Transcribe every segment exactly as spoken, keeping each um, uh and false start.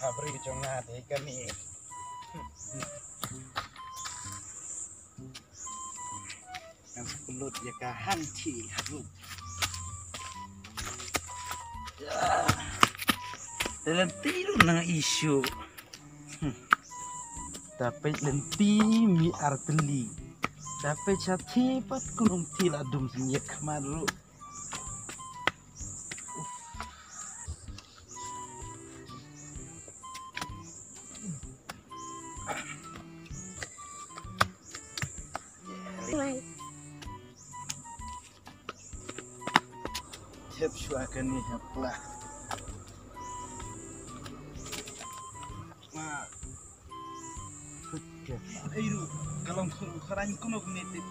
Bri jong nga dei kane. Ngan pynlut ïa ka hangti haduh. Te lynti ruh nang issue. Hmm. Te peit lynti mi artylli. Te peit shathie pat kumno ti la dum sngewkhmat ruh. Thep shuwa kane ha pla. Ma. Ei ruh, ka long khun khrain kuno kane tip.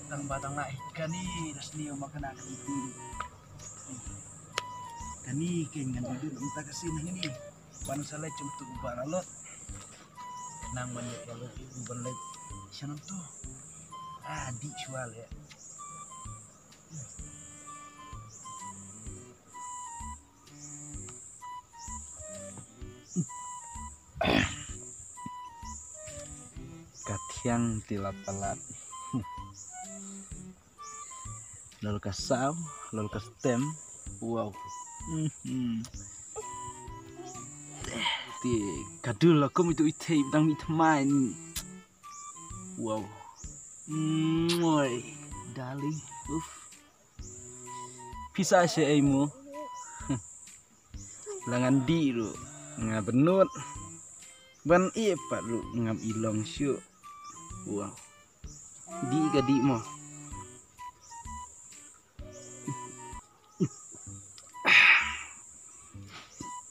Tang ba tang la eh kane, la sniew ma kane ka tip. Kane ke ngan dudut mynta ka sien hangne. Ban sa leit jong tu ba la lot. Nang ban ïa la lot ban leit sha nang tu. Ah, dih shuwa leh. Ka thiang te la palat. Lol ka saw, lol ka stem. Wow. Mhm. Te ka dul la kum itu i thei dang mi thymmai. Wow. Moi, darling. Uf. Pisa she ei mo. La ngan dih ruh nga bynnud. Ban ïeh pat ruh ngam i long shuh. Wow. Dih ka dih mo.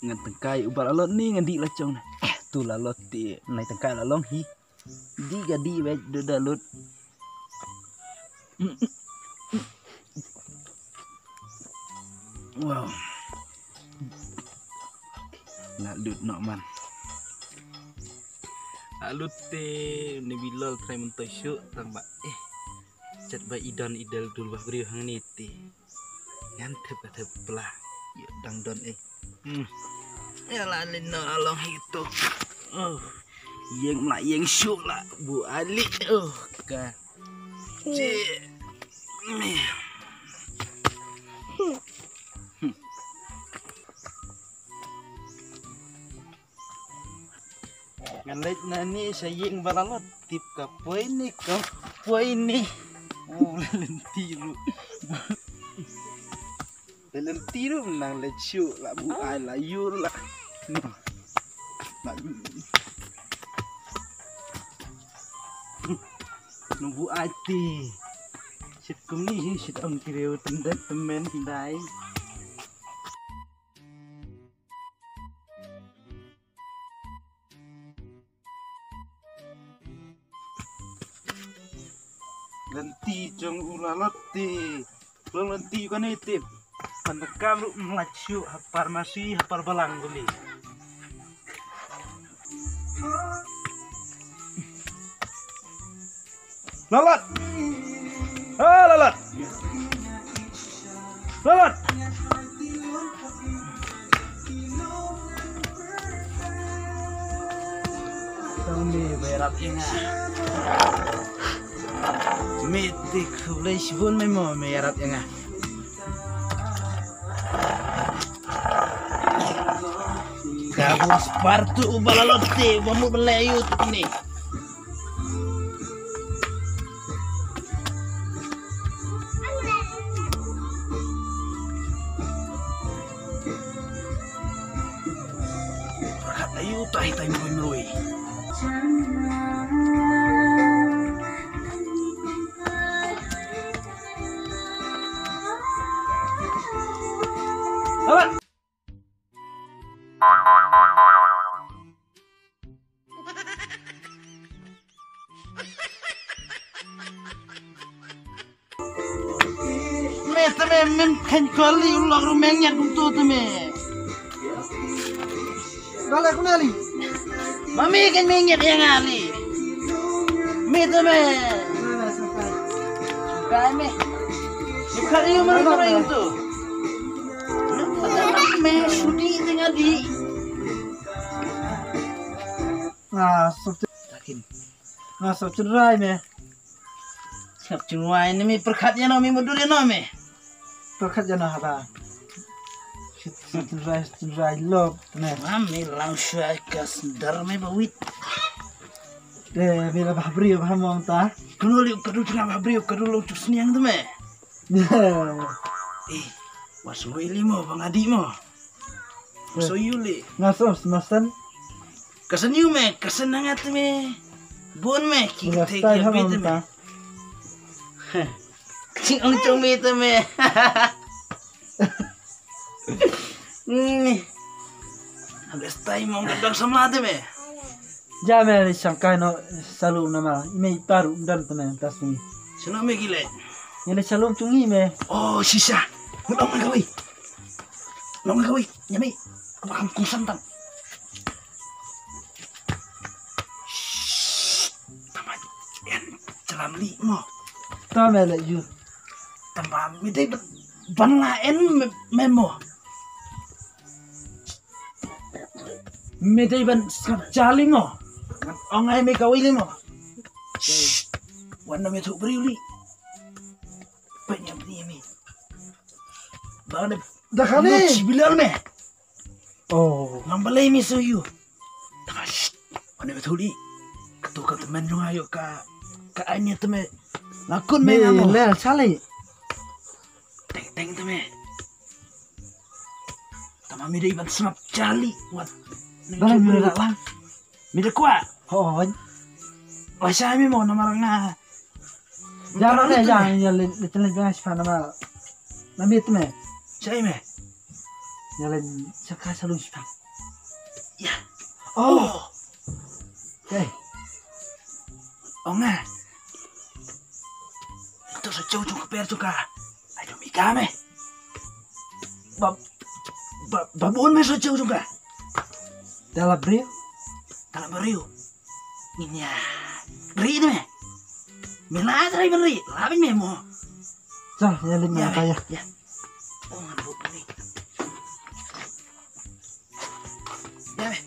Ngan tyngkai uba la lot ni ngan dih la jong na. Eh, tu la lot te nai tyngkai la long hi. Dih ka dih wei da da lut. Wow. Nga lut noh man. Nga lut te ne bilol trai mentoi shuh tang ba eh. Chat ba i don i del dul ba briew hangne te. Ngan thep ka thep pla. Ïoh dang don eh. Hmm. Ïa la lin no along hi tu. Oh. Ïeng mla ïeng shuh la bu ali. Oh ka. Che. Ngan leit na ni sha ïing ba la lot tip ka poi ni ka poi ni. Oh, la lynti ruh. La lynti ruh nang leit shuh la bu ai la yur la. La yur. Nang bu ai ti. Shit kum ni hi shit ong ki reu tyndet tymmen tindai. Lynti jong u la lot te. Long lynti kane te. Pan kam ruh mlach shuh ha pharmacy ha par balang kuli. Lalat. Ah, lalat. Lalat. Tang ni berat inga. Mitik khublei shibun memo me yarap ïa nga. Ka bun spar tu u ba la lot te ba mut ban leh ayu tu kine. Ayu tai tai mroi mroi. Me te me min khen kali ulak rumeng nyat kumtu te me. Dale, kuna li. Mami kan mingit yang ali. Mi tu me. Kai me. Bukan iu mari tu ring tu. Me sudi dengan di. Ah, sop chin. Takin. Ah, sop chin rai me. Sop chin rai ne me perkat ya no me mudur ya no me. Perkat ya no haba. Sop chin rai, sop chin rai lop me. Mam me lang shwa ka sendar me bawit. De me la bah bri bah mong ta. Kuno li kadu tengah bah bri kadu long cus niang tu me. Eh, was mo ili mo bang adi mo. So yu li. Nga so smasan. Kasan yu me, kasan nangat me. Bon me ki. Nga te style ki ha bit mong me. Ta. Ching ong chong me te me. Ni. Habis tai mong dang samla te me. Ja me ni sangkai no salu nama. Ime iparu dan te me tas ni. Sino me gile. Ni le salu tungi me. Oh sisa. Ngulong me kawai. Ngulong me kawai. Nyami. Apa kam kungsan tam. Shh. Tama en jalan li mo. Ta me le yu. Tama mi dei ban la en me mo. Me dei ban sngap jali mo. Ngan ong ai me kawai li mo. Shh. Wan na me thuk bri li. Panyam ni me. Bang de. Dah kali. Chibilal me. Oh. Ngam balei mi so yu. Tanga shh. Wane betul di. Ketu ka temen jong ayo ka ka anya teme. Lakun me ngam. Le chali. Teng teng teme. Tama mi dei ban sngap chali wat. Bang mi dah lang. Mi dei kwah. Hoi. Wa shai mi mo namar nga. Jang ne jang ya le le tele jang spa nama. Nami tu me. Shai me. Ya le saka salung spa. Ya. Oh. Hey. Ong eh. Tu sa chau chau ka per chau ka. Ai tu mi ka me. Ba ba ba bun me sa chau chau ka. Dalam briew. Dalam briew. Ngin ïa ri de me. Me la trai ban ri, la ban me mo. Sa, ïa leit ma ka ïa. Ïa. Oh, ngan buk ni. Ïa me.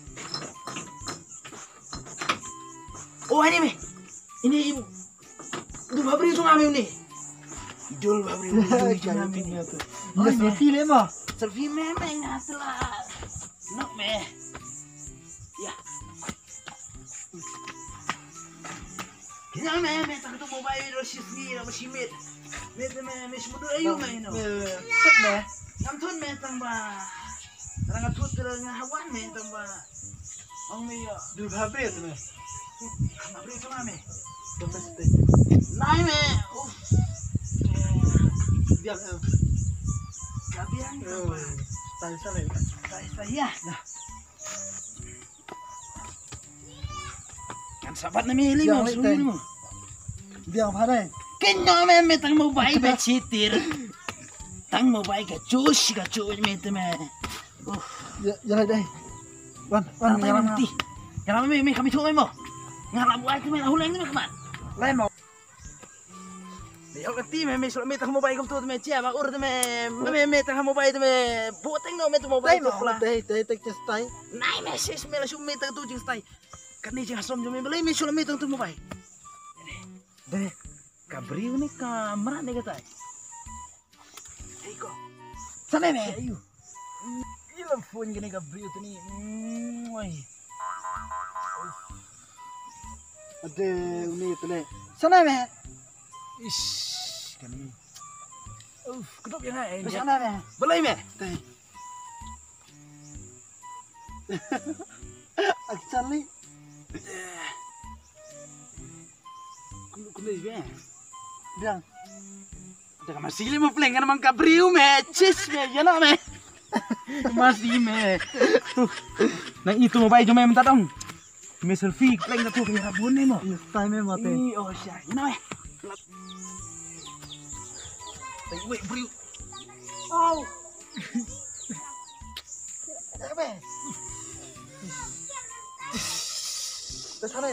Oh, ini me. Ini im. Dul babri tu ngam ini. Dul babri. Ïa selfie le ma. Selfie me me ngatla. Nok me. Ïa. Kina me me tang tu mobile ro shi sngi ro shi mit. Me te me me shi mudu ayu me ino. Set me. Ngam thun me tang ba. Rang thut te nga hawan me tang ba. Ong me yo. Dul bha bre te me. Bha bre tu me. Nai me. Uf. Biang. Ka biang. Tai sa le. Tai sa ya. Kan sabat na mi li mo sulu mo. Biang bha dai. Kenyo me me tang mo bai be chitir. Tang mo bai ka chus ka chus me te me. Uh. Ya ya dai. Wan wan ya wan ti. Ya me me kami chu me mo. Ngala buai te me la huleng te me kama. Lai mo. Yo ka ti me me sulu me tang mo bai kum tu me chia ba ur te me me me tang mo bai te me bu teng no me tu mo bai tu pla. Dai dai tek ches tai. Nai me sis me la shu me tang tu jing tai. Kan ni jing som jong me lai me sulu me tang tu mo bai. Dai ka briew ni ka mra ni ka tai. Hei ko. Sana me. Ayu. Ila phone kini ka briew tu ni. Oi. Ade uni tele. Sana me. Ish, kani. Uf, kedup ya ngai. Sana me. Balai me. Tei. Actually. Kulu kulu be. Biang. Dah masih lima peleng kan mang kabriu me. Cis me, ya nak me. Masih me. Nang itu mau bai jom me minta dong. Me selfie pleng ka tu ka rabun ni mo. Yes, time me mate. Ih, oh sya. Ina eh. Wait, wait, bro. Oh. Apa? Dah sana.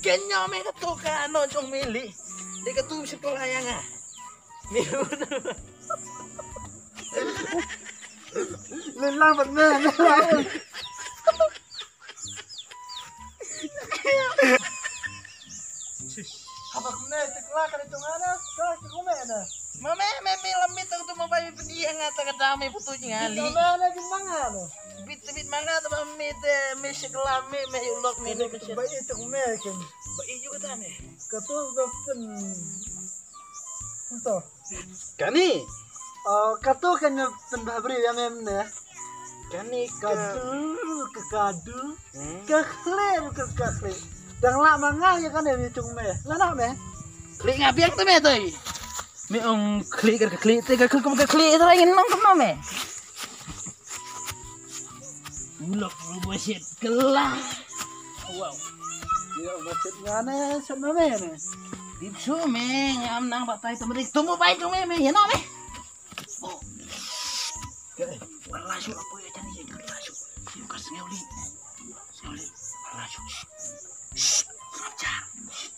Kenya me ka tu ka no jong me li. Dia ka tu mesti pula yang ah. Ni. Lelang benar. Pynïa nga ta ka dam me putu nga li. Bit ma nga no. Bit bit ma nga ta ba me te me shikla me me ulok me ne me shik. Ba i tuk me ken. Ba i ju kata me. Kato ba pyn. Kato. Kani. Oh, kato kan pynbha bri ya me ne. Kani ka. Kadu ka kadu. Hmm. Ka khle ka ka khle. Dang la ma nga ya kane me tung me. La na me. Khle nga biang te me toi. Me ong khle ka khle te ka khle ka khle te ngin nong kumno me. Ulok rubo shit kela. Wow. Ulok rubo shit ngane sama me ne. Dip su me ngam nang batai temerik tumu bai tu me me yeno me. Oh. Wala shu apo ya jani ya wala shu. Yung kas ngeuli. Ngeuli. Wala shu. Shh. Shh. Shh.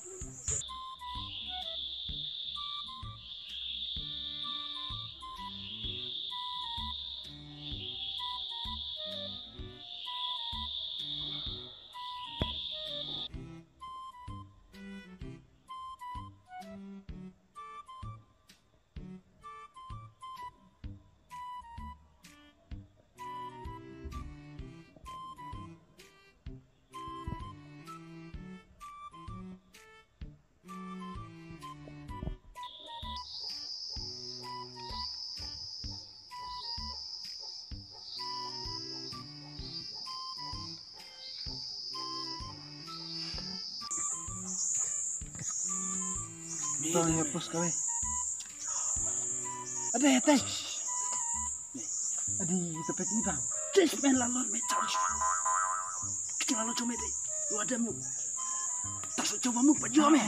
Tang ya pus kali. Ada ya teh. Adi, tepek ni bang. Tis men lalon me chau. Kita lalon cuma itu. Lu ada mu. Tak sok coba mu pajua me.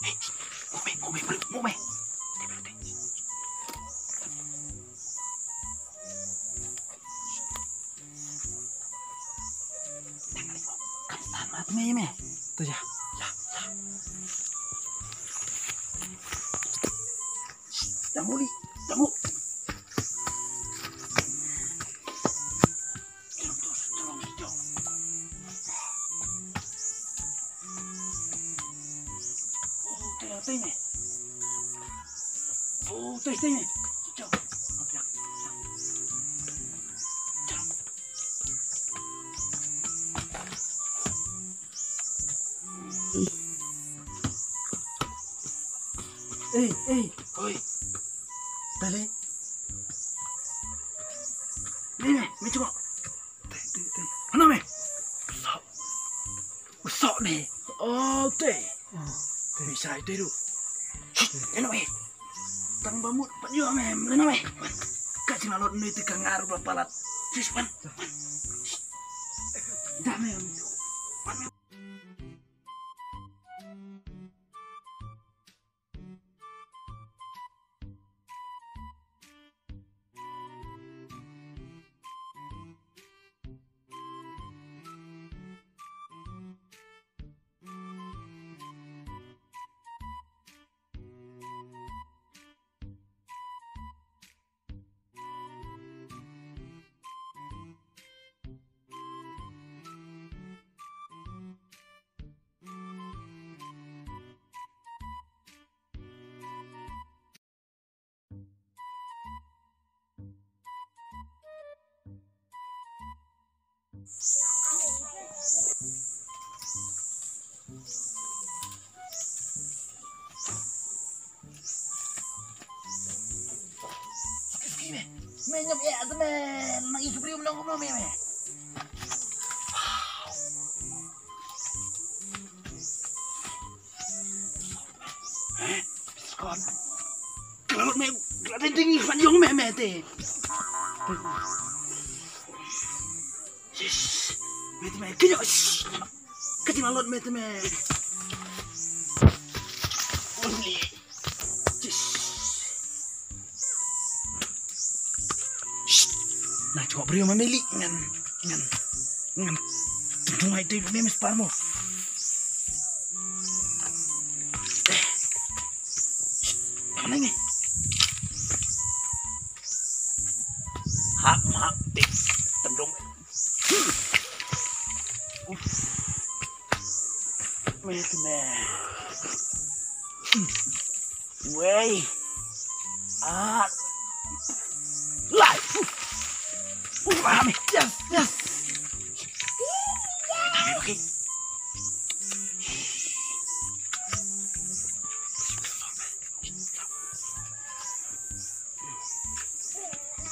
Hei, mu me, mu me, mu me. Kam stan mat me me. Tu ya, ya, ya. Jangan muli, jangan. Jangan terus, jangan hijau. Oh, tengah, tengah. Oh, tengah, tengah. Hijau. Jangan. Ei, ei, oi. Dale. Ni, ni, ni cuma. Te, te, te. Ano me? Usok. Usok ni. Oh, te. Oh, te. Bisa itu tu. Shh, ano me? Tang bamut pat yo me, mrena me. Ka jinglalot nui ti ka ngar ba palat. Sis pan. Dah me. Me nyam ya tu me, nang ikut beri menang kumno me me. Skon. Kalau me, kalau ding ding fan yong me me te. Sis, me te me, kino. Ka jinglalot me te me. Only. Sis. Shh. Na chok brio ma meli ngan ngan ngan. Tung ai te me me spar mo. Mana ni? Hap hap tik tendung. Uf. Me te me. Wei. Ah. Lai. Uh, ah, me. Yes, yes. Ah, me, okay.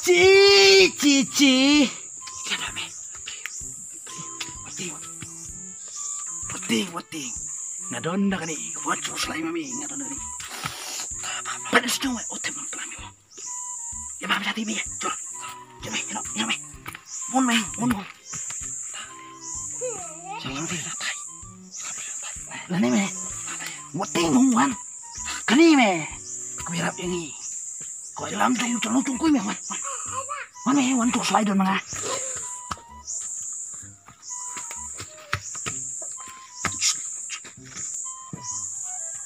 Chi, chi, chi. Wati, wati. Wati, wati. Nga don da kane. Wan, so slai mami, nga don da kane. Ban sdong, eh, otem, pelan, mami. Ya, mami, jati, mi, ya. Jom. Jom, mi, ya, ya, mi. Mon, mi, mon, mon. Salam, mi, na, tai. Lane, mi. Wati, mon, wan. Kane, mi. Kami rap yang ni. Kau lam tu, tu, tu, kui, mi, wan, wan. Wan, mi, wan, tu, slai don, manga.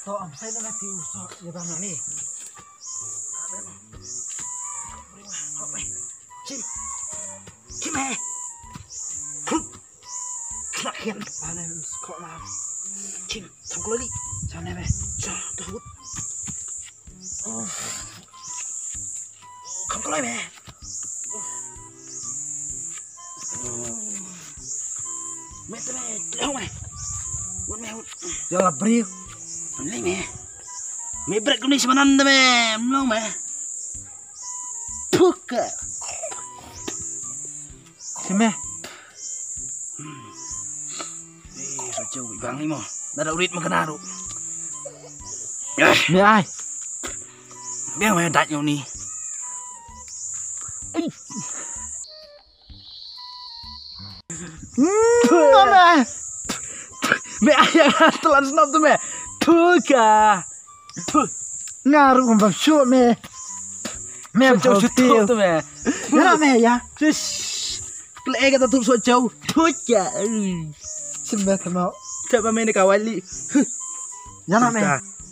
To, am sai na ti u so, ya bang ni. Chim. Chim eh. Knak hian. Ane, ko ma. Chim, sam ko li. Sam ne me. Sam, to hut. Oh. Kham kloi me. Me te me, tlong me. Wut me, wut. Jala bri. Ni me. Me brek ni semanan te me, mlong me. Puka. Sime. Eh, so jauh bang ni mo. Nada urit makan aru. Eh. Me ai. Biang me dat ni. Hmm, me. Me ai, telan snap tu me. Puka. Puh. Nga ruh ngam bam shuh me. Me bam shuh tu me. Ya lah me ya. Shish. Kle ka tu so chau. Thuh ya. Sembah sama. Ka ba me ne ka wali. Ya lah me.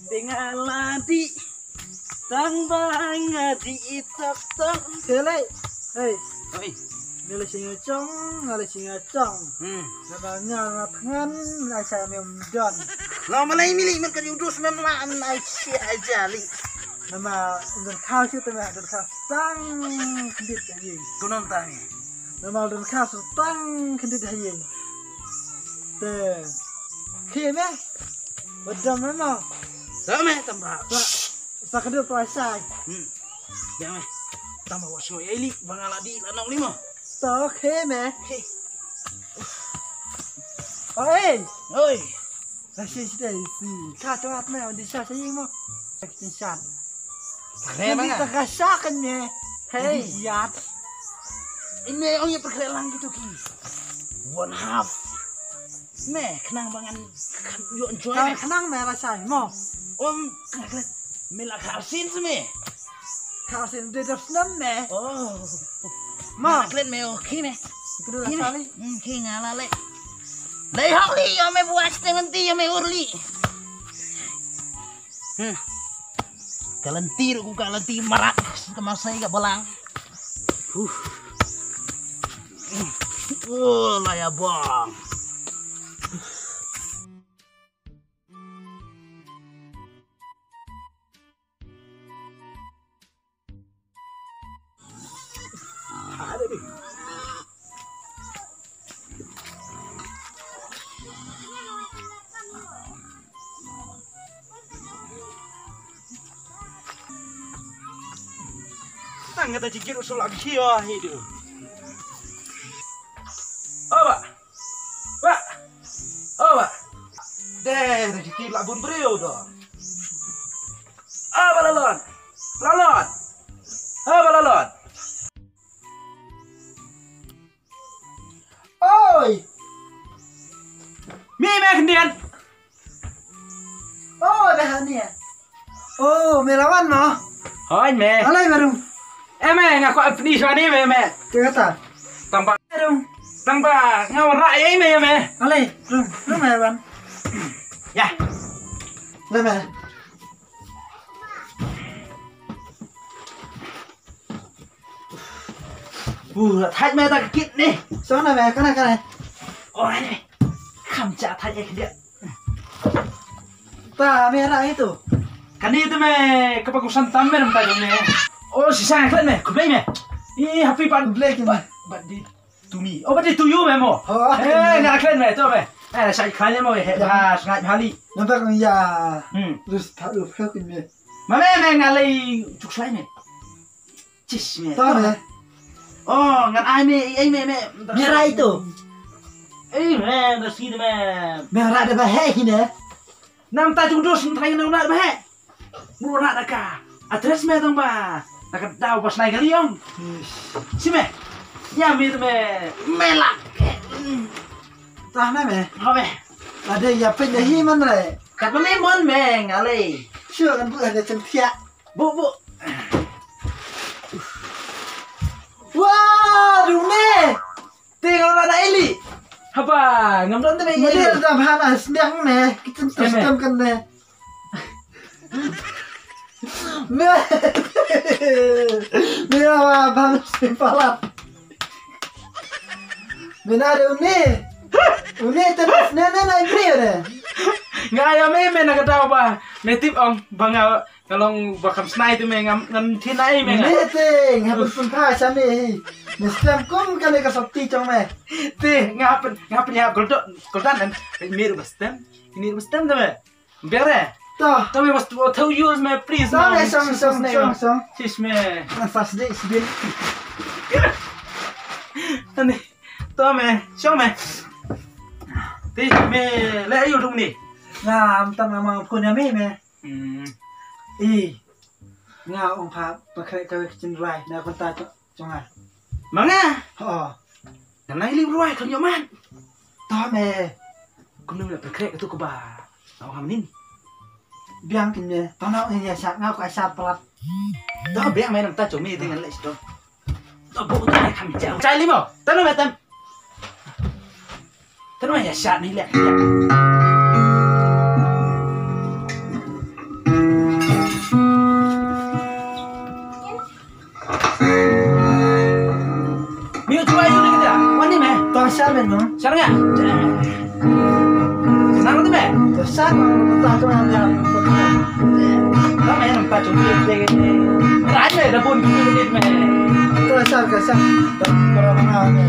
Tingala di. Tang ba nga di itap tang. Kele. Hey. Oi. Me la sing chong, nga la sing chong. Hmm. Namar nga nga thngan, nga sa me um don. Lo malai mili men ka judus men ma an ai si ai jali. Namar don khau si te me don khau tang khndit ha ïing. Kunom tang. Namar don khau tang khndit ha ïing. Te. Khi me. Badam me ma. Dame tamba. Sa ka dei plasai. Hmm. Dame. Tamba wa so ya ili bangala di la nok lima. To khe me. Oi. Oi. Sa shi shi dei si. Ka to at me on di sa sa ying mo. Sa ki sa. Kre ma nga. Ta ka sa kan me. Hey. Yat. Ine ong ya perkre lang gitu ki. One half. Me, khnang ba ngan ïoh enjoy. Khnang me la sai mo. Om, khnang klet. Me la khar sin me. Khar sin de dap snam me. Oh. Ma. Klet me, okay me. Kini la sali. Hmm, ki ngala le. Dai hok li, yo me buas tengan ti, yo me urli. Hmm. Kalanti ruh, kalanti marak, ka masai ka balang. Huh. Oh, la ya bang. Tang kata jikir usul lagi sih, oh, hidup. Oh, Pak. Pak. Oh, Pak. Deh, jikir lah bun beriu dah. Ah, Pak Lalon. Lalon. Ah, Pak Lalon. Oi. Mi me khyndiat. Oh, dah ni. Oh, me la wan mo. Hoi me. Alai baru. Eh me, nga ko apni shwani me me. Ke kata? Tang ba. Baru. Tang ba, nga wara ye me me. Alai, rum, rum me wan. Ya. Le me. Uh, thait me ta kit ni. Sona me, kana kana. Oh, ni. Kham cha thait ye kit. Ta me ra itu. Ani te me, kaba kongsan tam me namta jong me. Oh, shisha nga klet me, khublei me. I happy birthday, khublei ki me. Birthday to me. Oh, birthday to you me mo. Oh, eh, nga klet me to me. Eh, sa klet me mo he. Ba, sngai bhali. Nampak ya. Hmm. Terus tak lupa ki me. Ma me, me nga lei chuk slai me. Chis me. To me. Oh, ngan ai me, ai me me. Me rai to. Eh, me, da si me. Me rai da ba he hi ne. Namta jong dos nang na ba he. Mura da ka. Address me dong ba. Na ka daw ba snai ka liong. Yes. Si me. Ya me me. Me la. Tah na me. Ha me. Ada ya pe dah hi man re. Kat me mon me ngalai. Sure kan bu ada cem thiak. Bu bu. Wah, du me. Tengok lah dah Eli. Haba, ngam don tu me. Mesti ada bahan asliang me. Kita sistem kan me. Me. Me apa bang si palat. Me na ada uni. Uni tu nas ne ne na impri ne. Nga ya me me na kata ba. Me tip ong bang Ka long ba kam snai tu me ngam ngam thin ai me nga. Me te ngam pun pha sa me hi. Me stem kum ka ne ka sop ti chong me. Te nga pun nga pun ya goldon goldon an. Me ru ba stem. Ni ru ba stem tu me. Bere. To. To me bas tu thau use me please. To me song song song song. Sis me. Ngan fas de sibin. Ani. To me. Song me. Te me le ayu tung ni. Ngam tam ngam pun ya me me. Hmm. I. Nga ong pha ba khreh ka wei ka chin rai na konta jong nga. Ma nga. Ho. Nga nai li ruai kan yo man. To me. Kum nang ba khreh ka tu ka ba. Nga ong ham nin. Biang kin me. To na ong ya sha nga ko ai sha prat. To biang me nang ta jong me ding le sto. To bu to me kham jam. Chai limo. Tano me tem. Tano me ya shat ni le. Miu tuai tu ni kita. Wani me. To shat me no. Shat nga. Senang tu me. To shat me. To tu me ya. Ba me nampak cumi deh. Rai me dah pun cumi deh me. Kasar kasar. Dah pernah me.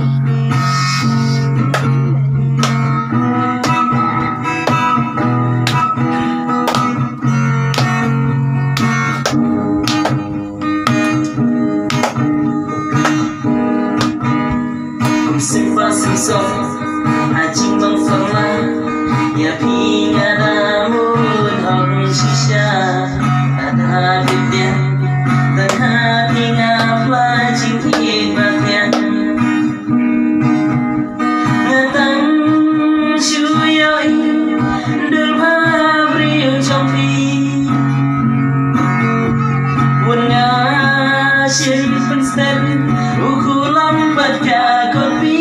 Kum sympa symsop ha jingbam song la, ïa phi nga da mut hok shisha. Nga da bit biang, da kha phi nga pla jingkit ba biang. Nga tang shu ïohi dul bha briew jong phi. Bun nga shin pynstet u kulam bad ka kot phi.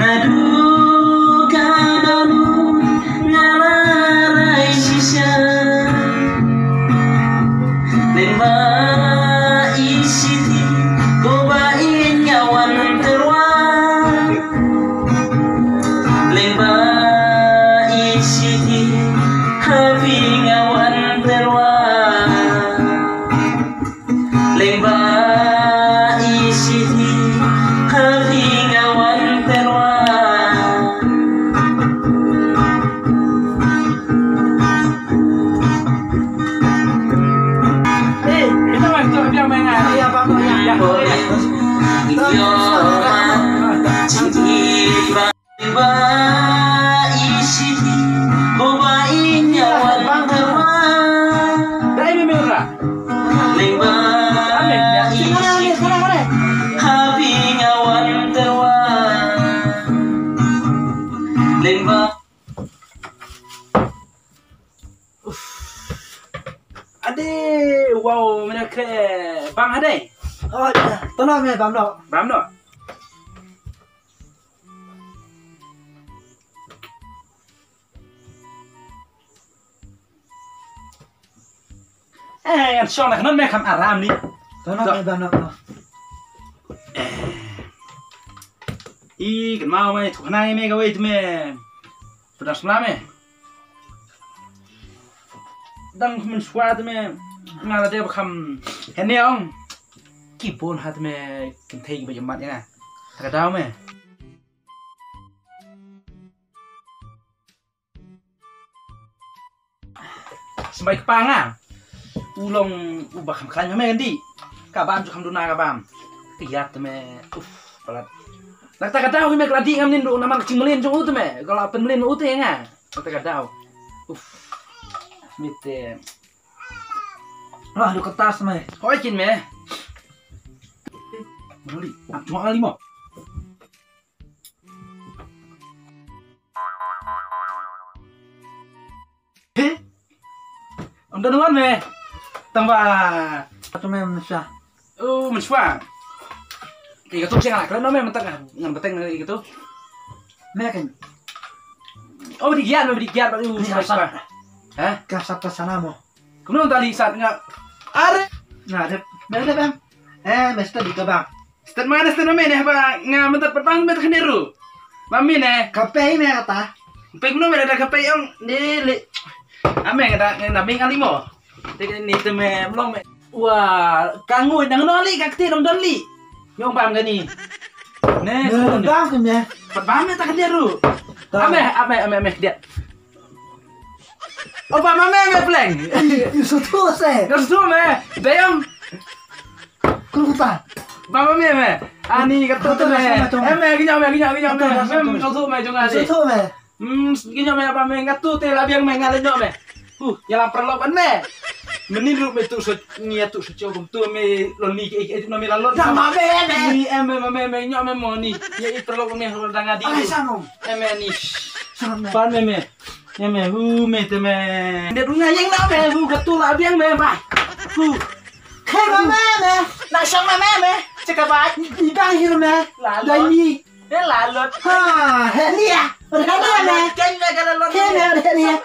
Naduh ka daw nga la rai shisha. Lyngba i shithi ko ba in nga wan tyrwa. Lyngba i shithi ha phi nga wan tyrwa. Lyngba i shithi ha phi nga wan tyrwa. Lyngba i shithi ko ba in nga wan tyrwa. Lyngba i shithi ha phi nga wan tyrwa. Lyngba. Ade, wow, me na kre bang hade. Oh, to no me bam no. Bam no. Eh, ngan shong na khnot me kham aram ni. To no me bam no. Eh. I kan mau me thuk nai me kawei tu me. Pedas mula me. Tang mynshwa te me nga la dep kham hynne ong. Ki bun ha te me kynthei ba ïa mat ïa nga. Ta ka daw me. Symbai kpa nga. U long uba kham khlaiñ ma me kan dih. Ka bam ju kham duna ka bam. Ka ïap te me. Uf, palat. Nangta ka daw hi me ka la dih ngam nin ruh namar ka jingmlien jong u te me. Ka la pynmlien ma u te nga. Nangta ka daw. Uf. Mite. Ah, du kertas me. Hoi kin me. Mali, ap jong ali mo. He? Ym don wan me. Tang ba. Atu me, Masha. Oh, mynshwa. Ïa katu seng la kren no me, mynta ngan bteng ïa katu. Me kan. Oh, bri giat me, bri giat ba u. Ni symbai apa? Spa. Ha? Ka sap ka sana mo. Kumno tali sat nga. Are. Nga dep. Me dep em. Eh, me stad dito ba. Stad mana stad ma me ne ba nga mynta pat bang me ta khyndiat ruh. Ma me ne. Ka pei me kata. Pei kumno me da ka pei ong. Ni li. Ame nga da nga da me nga li mo. Te ni te me mlong me. Wa, ka ngui nang no li ka kti nang don li. Nyong bam ka ni. Ne, ne, bam ka me. Pat bam me ta ka dia ru. Ame, ame, ame, ame dia. Opa mame me pleng. Yu sutu se. Ka sutu me. Dayong. Kuluta. Mama me me. Ani ka tu me. Ame ginyo me ginyo ginyo me. Mem sutu me jong ani. Sutu me. Hmm, ngi ñiewme ba me nga tu te la biang me nga le ñiewme. Uh, ña la paralok ban me. Menin ruh me tu so ñi tu so cho kum tu me lon ni ke ke no me la lon. Dang ma me me. Ni em me me me ñiewme mo ni. Ye i paralok me ho dang adi. Ai sano. Em me ni. Sano me. Pan me me. Em me hu me te me. De ruh nga yeng na me hu ka tu la biang me ba. Hu. He ma me me. Na shong ma me me. Ceka ba. Ni dang hir me. La lon. Dai ni. He la lut. Ha, he ni ah. He ni ah me. Ken me ka la lut. He me, he ni ah.